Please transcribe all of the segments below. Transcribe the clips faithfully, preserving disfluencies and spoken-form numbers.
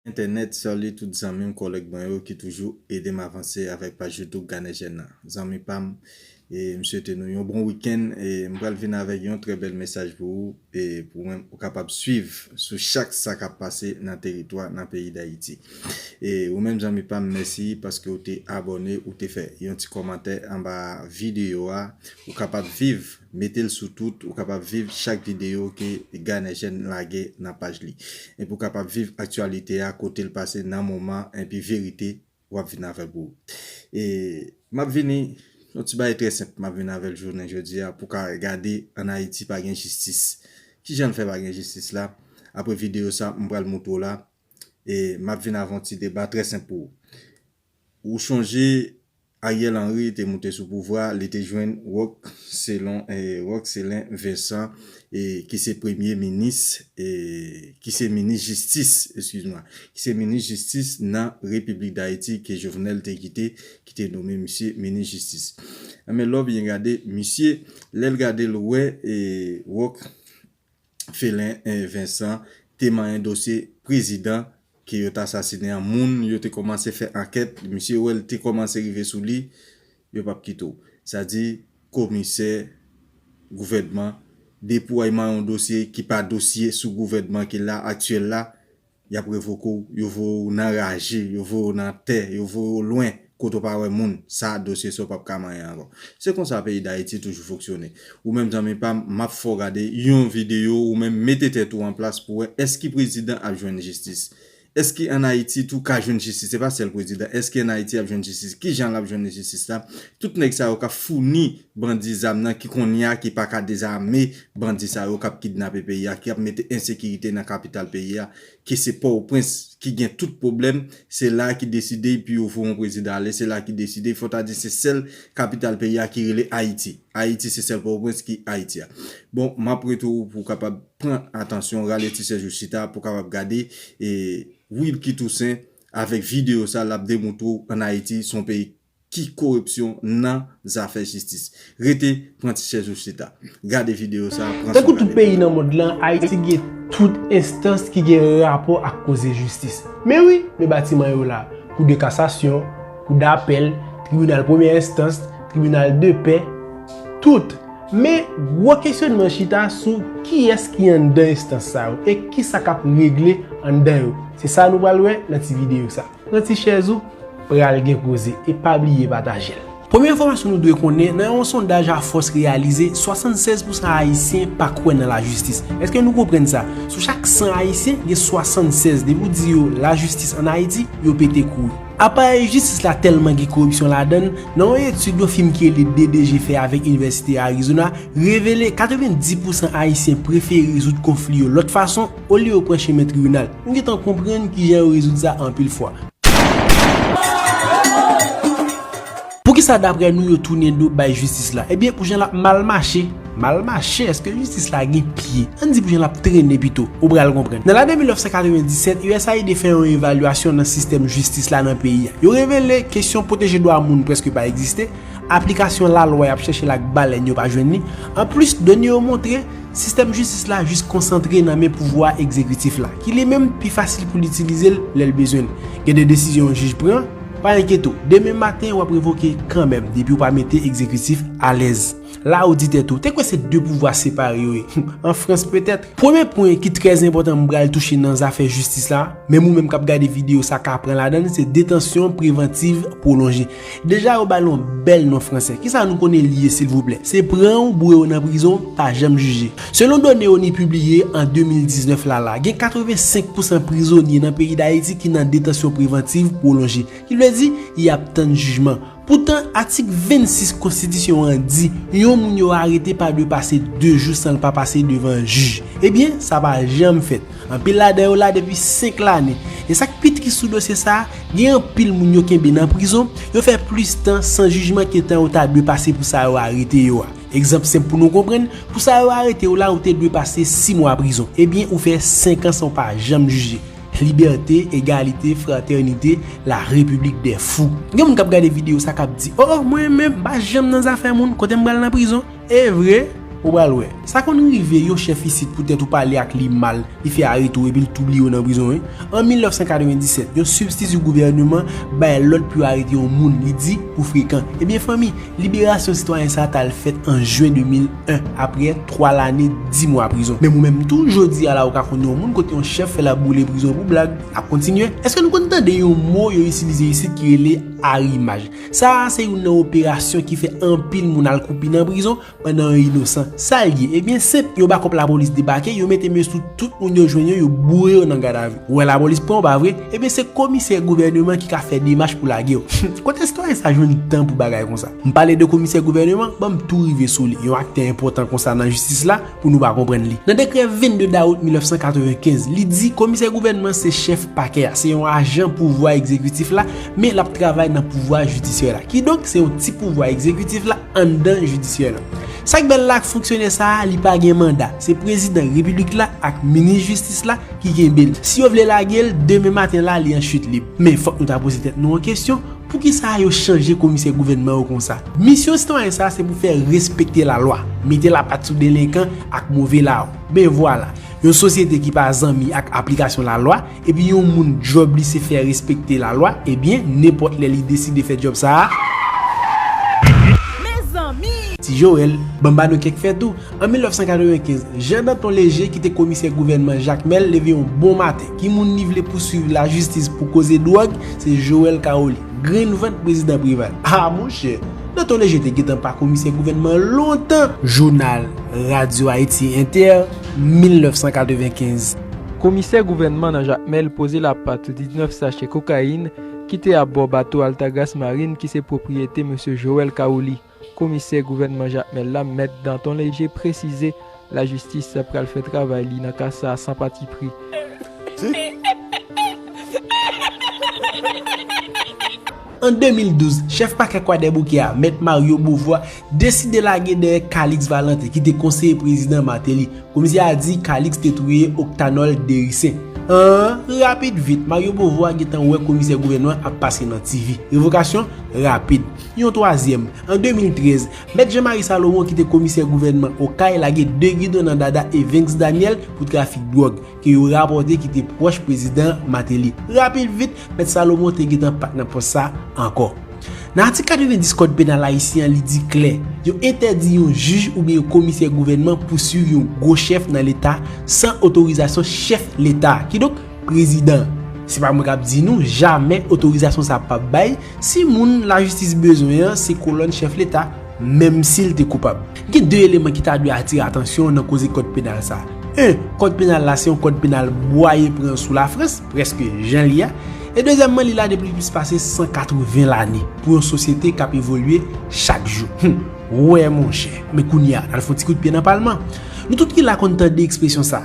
Entènèt, sali tout zanmi m, kòlèg mwen yo ki toujou ede m avanse avèk paj YouTube Ganèjèn nan. Zanmi pa m, e m swete nou yon bon wikenn, e m pral vin avèk yon trè bèl mesaj pou ou, e pou mwen ou kapab swiv sou chak sa k ap pase nan teritwa, nan peyi Dayiti. E ou menm zanmi pa m, mèsi paske ou te abòne, ou te fè yon ti kòmantè anba videyo a. Ou kapab viv, mete l sou tout, ou kapab viv chak videyo ke Ganèjèn lage nan paj li. Epi ou kapab viv aktyalite a kote l pase nan moman, epi verite w ap vin avè l pou ou. E m ap vini, yon ti bagay trè senp, m ap vin avè l jounen jodi a pou ka gade ann Ayiti pa gen jistis. Kijan l fè pa gen jistis la? Apre videyo sa, m pral moutre w la. E m ap vin avè yon ti deba trè senp pou ou. Ou chonje Ariel Henry te moute sou pouvwa, li te jwenn Rock Selon, eh, Rock Selen Vincent, eh, ki se premye minis, eh, ki se minis jistis, eskize mwa, ki se minis jistis nan Repiblik Dayiti ke Jovenel te kite, ki te nome misye minis jistis. Men lè w byen gade, misye, lè l gade l wè, eh, Rock Felen, eh, Vincent te manyen dosye prezidan ke yo t asasinen an. Moun yo te kòmanse fè ankèt, misye wè l te kòmanse rive sou li, yo p ap kite w. Sa di, komisè gouvènman, depi w al manyen yon dosye ki pa dosye sou gouvènman ki la, aktyèl la, y ap revoke w, yo voye w nan raje, yo voye w nan tè, yo voye w lwen, kote w pa wè moun, sa dosye sa w p ap ka manyen ankò. Se konsa peyi Dayiti toujou fonksyone. Ou menm zanmi pa m, m ap fè w gade yon videyo, ou menm mete tèt ou an plas pou wè èske prezidan ap jwenn jistis. Èske ann Ayiti tou ka jwenn jistis? Se pa sèl prezidan. Èske ann Ayiti ap jwenn jistis? Kijan l ap jwenn jistis la? Tout nèg sa yo k ap founi bandi zam nan ki kounye a ki pa ka dezame bandi sa yo k ap kidnape peyi a, ki ap mete ensekirite nan kapital peyi a, ki se Pòtoprens ki gen tout pwoblèm, se la ki deside pou yo voye yon prezidan ale, se la ki deside, fò ta di se sèl kapital peyi a ki rele Ayiti. Ayiti se sèl Pòtoprens ki Ayiti a. Bon, m ap rete w pou w kapab pran atansyon, rale ti chèz ou chita pou w kapab gade, e, Wilky Toussaint avèk videyo sa l ap demoutre w ann Ayiti se yon peyi ki koripsyon nan zafè jistis. Rete, pran ti chèz ou chita. Gade videyo sa, pran Tankou tout peyi nan mond lan, Ayiti gen tout enstans ki gen rapò ak koze jistis. Men wi, men batiman yo la, kou de kasasyon, kou dapèl, tribinal premyè enstans, tribinal de pè, tout. Men gwo kesyònman chita sou kiyès ki anndan enstans sa yo e kisa k ap regle anndan yo. Se sa nou pral wè nan ti videyo sa. Pran ti chèz ou, pral gen koze, e pa bliye pataje l. Premye enfòmasyon nou dwe konnen, nan yon sondaj Afòs reyalize, swasannsèz pousan Ayisyen pa kwè nan lajistis. Èske nou konprann sa? Sou chak san Ayisyen, gen swasannsèz, depi w di yo lajistis ann Ayiti, yo pete kouri. Aparèy jistis la tèlman gen koripsyon ladan l, nan yon etid yon fim ki rele D D G fè avèk Inivèsite Arizona, revele katrevenndis pousan Ayisyen prefere rezoud konfli yo lòt fason, olye yo pran chemen tribinal. Nou gentan konprann kijan yo rezoud sa anpil fwa. Poukisa daprè nou yo tounen do bay jistis la? Ebyen, pou jan l ap mal mache, mal mache, èske jistis la gen pye? Ann di pou jan l ap trennen pito, ou pral konprann. Nan lane mil nèf san katrevenndisèt, U S A I D fè yon evalyasyon nan sistèm jistis la nan peyi a. Yo revele kesyon pwoteje dwa moun prèske pa egziste, aplikasyon lalwa y ap chèche l ak balèn yo pa jwenn li. Anplis, done yo montre sistèm jistis la jis konsantre nan men pouvwa egzekitif la, ki li menm pi fasil pou l itilize l lè l bezwen l. Gen de desizyon yon jij pran, pa enkyete w, demen maten w ap revoke kanmenm depi w pa mete egzekitif alèz. La ou di tèt ou, te kwè se de pouvwa separe yo ye? An Frans petèt. Premye pwen ki trè enpòtan m pral touche nan zafè jistis la, menm ou menm k ap gade videyo sa ka pran ladan l, se detansyon prevantiv pwolonje. Deja yo ba l yon bèl non fransè. Kisa nou konnen li ye silvouplè? Se pran w, boure w nan prizon, pa janm jije. Selon done ONI pibliye an de mil diznèf la la, gen katrevensenk pousan prizonye nan peyi Dayiti ki nan detansyon prevantiv pwolonje, ki vle di y ap tann jijman. Poutan, atik vennsis konstitisyon an di, yon moun yo arete pa dwe pase de jou san l pa pase devan jij. Ebyen, sa pa janm fèt. Anpil ladan yo la depi senk lane. E sa k pi tris sou dosye sa a, gen anpil moun yo kenbe nan prizon, yo fè plis tan san jijman ke tan yo ta dwe pase pou sa yo arete yo a. Egzanp senp pou nou konprann, pou sa yo arete w la, ou te dwe pase sis mwa prizon. Ebyen, ou fè senk an san w pa janm jije. Libète, egalite, fratènite, la repiblik dè fou. Gen moun k ap gade videyo sa k ap di, oh, mwen menm, m pa janm nan zafè moun, kote m pral nan prizon? E vre, Ou pral wè. Sa konn rive yon chèf isit poutèt ou pale ak li mal, li fè arete w epi l tou bliye w nan prizon, wi. An mil nèf san katrevenndisèt, yon sibstiti gouvèneman bay lòd pou yo arete yon moun, li di pou frekan. Ebyen, fanmi, liberasyon sitwayen sa a t al fèt an jen de mil en, apre twa lane, dis mwa prizon. Men ou menm tou, jodi a la, ou ka konn yon moun kote yon chèf fè l ap boule prizon pou blag, ap kontinye. Èske nou konn tande yon mo yo itilize isit ki rele arimaj? Sa a se youn nan operasyon ki fè anpil moun al kwoupi nan prizon, pandan yo inosan. Sa l ye? Ebyen, senp, yo ba kòb lapolis debake, yo mete men sou tout moun yo jwenn yo, yo boure yo nan gadavi. Ou wè lapolis pran w, pa vre? Ebyen, se komisè gouvèneman ki ka fè demach pou lage w. Kote sitwayen sa jwenn tan pou bagay konsa? M pale de komisè gouvèneman, ban m tou rive sou li, yon aktè enpòtan konsa nan jistis la, pou nou pa konprann li. Nan dekrè vennde dawout mil nèf san katrevenkenz, li di komisè gouvèneman se chèf pakè a, se yon ajan pouvwa egzekitif la, men l ap travay nan pouvwa jidisyè la. Kidonk, se yon ti pouvwa egzekitif la anndan jidisyè la. Sa k bèl la ak fonksyonè sa a, li pa gen manda. Se prezidan repiblik la ak minis jistis la ki kenbe l. Si yo vle lage l, demen maten la, li an chit lib. Men fòk nou ta poze tèt nou yon kesyon, poukisa yo chanje komisè gouvènman yo konsa? Misyon sitwayen sa a se pou fè respekte lalwa, mete lapat sou delenkan ak move law. Ben vwala, yon sosyete ki pa zanmi ak aplikasyon lalwa, epi yon moun djòb li se fè respekte lalwa, ebyen, nenpòt lè li deside fè djòb sa a, Mezanmi! Ti Joel, ban m ba nou kèk fè tou. An mil nèf san katrevenkenz, Jean Danton Léger ki te komisè gouvènman Jakmèl leve yon bon maten. Ki moun li vle pouswiv lajistis pou koze dwòg? Se Joel Kaoli, grenn vant prezidan Preval. Ah monchè, Danton Léger te gentan pa komisè gouvènman lontan. Jounal Radyo Ayiti Entè, mil nèf san katrevenkenz. Komisè gouvènman nan Jakmèl poze lapat sou diznèf sachè kokayin ki te abò bato Altagrace Marine ki se pwopriyete mesye Joel Kaoli. Komisè gouvènman Jakmèl la, mèt Danton Léger, presize lajistis pral fè travay li nan ka sa a san patipri. An de mil douz, chèf pakè Kwadèboukè a, mèt Mario Beauvoir, deside lage dèyè Calixte Valentin, ki te konseye prezidan Martelly. Komisè a di Calixte te touye Octanol Dericen. An, rapid vit, Mario Beauvoir gentan wè komisè gouvènman ap pase nan T V. Revokasyon rapid. Yon twazyèm. An de mil trèz, mèt Jean Marie Salomon ki te komisè gouvènman Okay lage de gidon nan dada Evens Daniel pou trafik dwòg, ke yo rapòte ki te pwòch prezidan Martelly. Rapid vit, mèt Salomon te gentan pa t nan pòs sa ankò. Nan atik katrevendis kòd penal ayisyen an, li di klè, yo entèdi yon jij oubyen yon komisè gouvènman pouswiv yon gwo chèf nan leta san otorizasyon chèf leta. Kidonk, prezidan. Se pa mwen k ap di nou, jamè otorizasyon sa p ap bay si moun lajistis bezwen an se kolòn chèf leta, menm si l te koupab. Gen de eleman ki ta dwe atire atansyon w nan koze kòd penal sa. En, kòd penal la se yon kòd penal bwaye pran sou Lafrans, prèske jan l ye a. E dezyèmman, li la depi plis pase san katreven lane pou yon sosyete k ap evolye chak jou. Hum, wè monchè, men kounye a, n al fè yon ti kout pye nan palman. Nou tout ki la konn tande ekspresyon sa,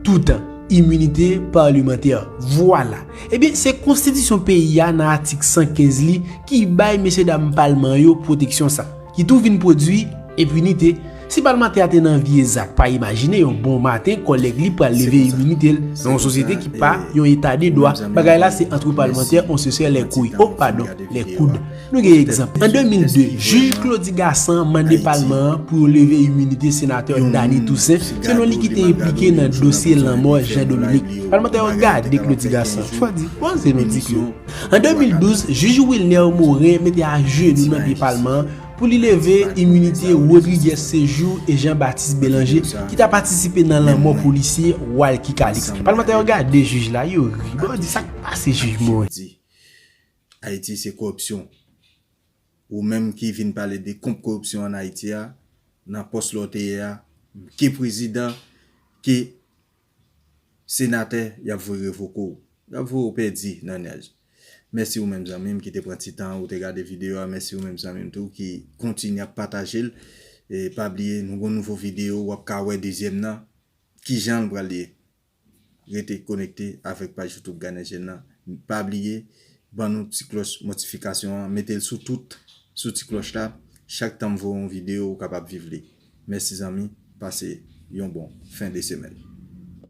toutan, iminite palimantè. Vwala. Ebyen, se konstitisyon peyi a nan atik san kenz li ki bay mesyedam palman yo pwoteksyon sa, ki tou vin pwodui enpinite. Si palmantè a te nan vye zak, pa imajine yon bon maten kòlèg li pral leve iminite l nan yon sosyete ki pa yon eta de dwa. Bagay la se entre palmantè, on se serre les couilles. Oh, padon, les coudes. Nou gen egzanp. An de mil de, jij Claudy Gassant mande palman an pou yo leve iminite senatè Dany Toussaint, selon li ki te enplike nan dosye lanmò Jean Dominique. Palmantè yo gade Claudy Gassant, fò di, bon, se nou di Claudy. An de mil douz, jij Wilner Morin mete ajenou nan pye palman an pou li leve iminite Rodrigues Séjour e Jean Baptiste Bélanger ki ta patisipe nan lanmò polisye Walky Calixte. Palmantè yo gade jij la, yo ri. Bon, di sa k pase jij Morin. Ayiti se koripsyon. Ou menm ki vin pale de kont koripsyon an Ayiti a, nan pòs la w te ye a, ke prezidan, ke senatè, y ap voye revoke w. Y ap voye w pèdi nan nyaj. Mèsi ou menm zanmi m ki te pran ti tan ou te gade videyo a. Mèsi ou menm zanmi m tou ki kontinye ap pataje l. E pa bliye, nou gon nouvo videyo, w ap ka wè dezyèm nan. Kijan l pral ye? Rete konekte avèk paj YouTube Ganet Jeune nan. Pa bliye, ban nou ti klòch notifikasyon an, mete l sou tout, sou ti klòch la. Chak tan m voye yon videyo, ou kapab viv li. Mèsi zanmi, pase yon bon fen de semèn.